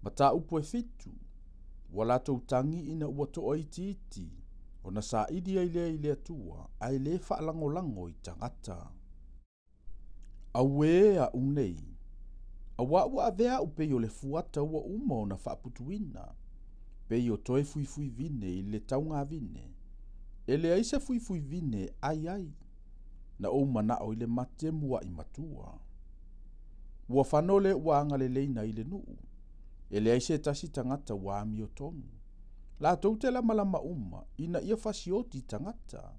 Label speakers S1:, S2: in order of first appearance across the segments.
S1: Mataupu e fitu, ua latou tagi ina ua toaitiiti, ona saili ai lea i le Atua, ae le faalagolago i tagata. Auē aʻu nei, auā ua avea aʻu pei o le fuata ua uma ona faaputuina, pei o toe fuifuivine i le taugavine, e leai se fuifuivine e ʻai ai. Na ou manaʻo i le mate muaʻi matua. Ua fano le ua agaleleina i le nuu, e leai se tasi tagata ua amiotonu. Latou te lamalama uma ina ia fasioti tagata.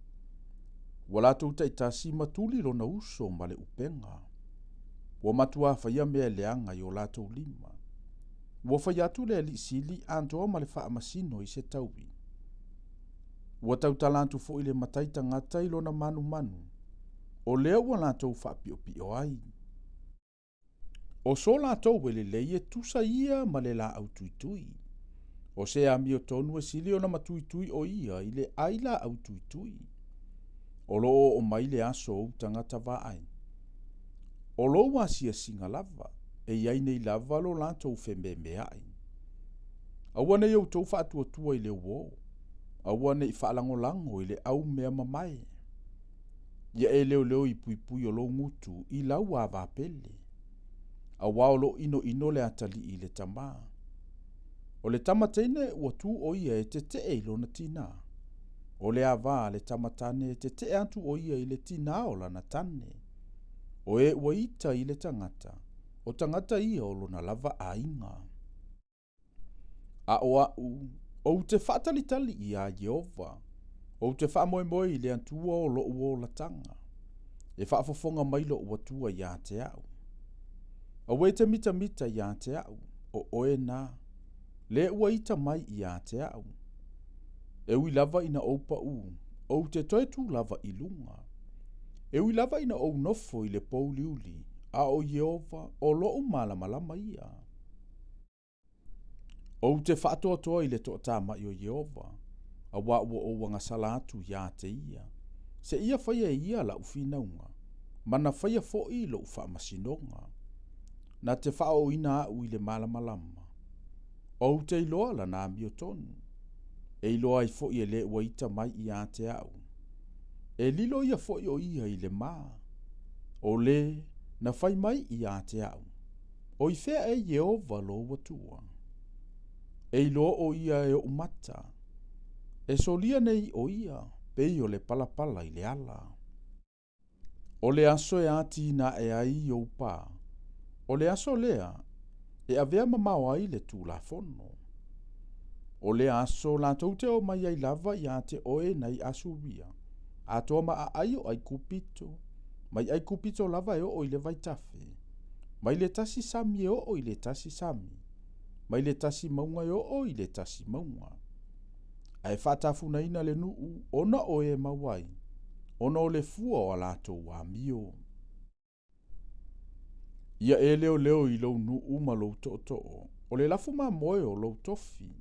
S1: Ua latou taitasi ma tuli lona uso ma le upega. Ua matuā faia mea leaga i o latou lima. Ua fai atu le Alii Sili atoa ma le faamasino i se taui. Ua tautala atu foi le matai tagata i lona manumanu, o lea ua latou faapiopio ai. O so latou e lelei e tusa ia ma le laau tuitui. O se amiotonu e sili ona matuitui o ia i le ai laau tuitui. O lo o oo mai le aso o ou tagata vaai. O lou asiasiga lava, e i ai nei lava lo latou fememeai. Aua ne i outou faatuatua i le uō, aua ne i faalagolago i le au mea mamae. Ia e leoleo i puipui o lou gutu i lau ava pele. Auā o lo o ʻinoʻino le atalii i le tamā. O le tama teine ua tu ʻo ia e teteʻe i lona tinā. O le ava a le tama tane e teteʻe atu ʻo ia i le tinā o lana tane. O e ua ita i le tagata, o tagata ia o lona lava aiga. A o aʻu, ou te faatalitali iā Ieova, ou te faamoemoe i le Atua o loʻu olataga. E faafofoga mai loʻu Atua iā te aʻu. Aua e te mitamita iā te aʻu, o oe nā, le ua ita mai iā te aʻu. E ui lava ina ou paʻū, ou te toe tū lava i luga. E ui lava ina ou nofo i le pōuliuli, a o Ieova, o loʻu malamalama ia. Ou te faatoatoa i le toatamai o Ieova, auā ua ou agasala atu iā te ia. Seia faia e ia laʻu finauga, ma na faia foʻi loʻu faamasinoga. Na te faaooina aʻu i le malamalama. Ou te iloa lana amiotonu. E iloa ai foʻi e le ua ita mai iā te aʻu. E lilo ia foʻi o ia i le mā. O le na fai mai iā te aʻu. O i fea e Ieova lou Atua? E iloa ʻo ia e oʻu mata. E solia nei ʻo ia, pei o le palapala i le ala. O le aso e atinae ai i ou pā, o le aso lea e avea mamao ai le Tulafono. O lea aso latou te oo mai ai lava iā te oe nai Asuria, atoa ma aai o Aikupito, mai Aikupito lava e oo i le vaitafe. Mai le tasi sami e oo i le tasi sami, mai le tasi mauga e oo i le tasi mauga. Ae faatafunaina le nuu ona o e mau ai, ona o le fua o a latou amio. Ia e leoleo i lou nuu ma lou tootoo, o le lafu mamoe o lou tofi,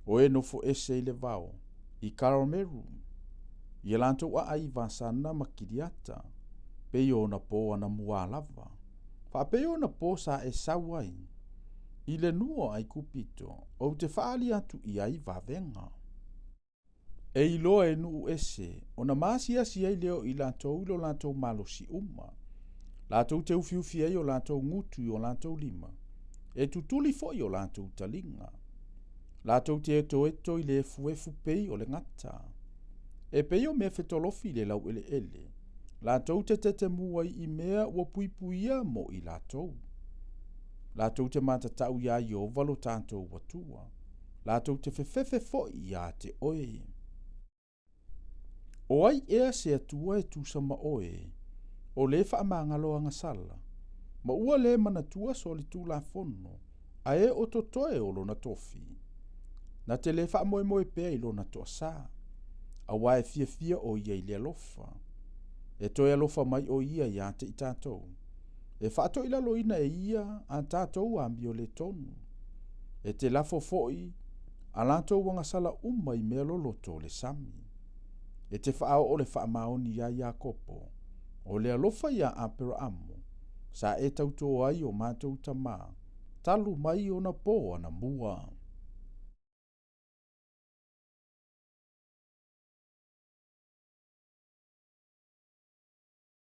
S1: o e nofo ese i le vao, i Karameru, ia latou aai i Vasana ma Kiriata, pei o ona pō anamuā lava, faapei o ona pō sa e sau ai i le nuu o Aikupito, ou te faaali atu i ai vavega. E iloa e nuu ese, ona maasiasi ai lea o i latou i lo latou malosi uma. Latou te ufiufi ai o latou gutu i o latou lima, e tutuli foi o latou taliga. Latou te etoeto i le efuefu pei o le gata. E pei o mea fetolofi i le laueleele, latou te tetemu ai i mea ua puipuia mo i latou. Latou te matatau iā Ieova lo tatou Atua, latou te fefefe foi iā te oe. O ai ea se Atua e tusa ma oe, o le faamagalo agasala, ma ua le manatua solitulafono, ae o totoe o lona tofi? Na te le faamoemoe pea i lona toasā, auā e fiafia ʻo ia i le alofa. E toe alofa mai ʻo ia iā te i tatou. E faatoilaloina e ia a tatou amio le tonu. E te lafo foʻi a latou agasala uma i mea loloto o le sami. E te faaoo le faamaoni iā Iakopo, o le alofa iā Aperaamo, sa e tautō ai o matou tamā, talu mai ona pō anamua.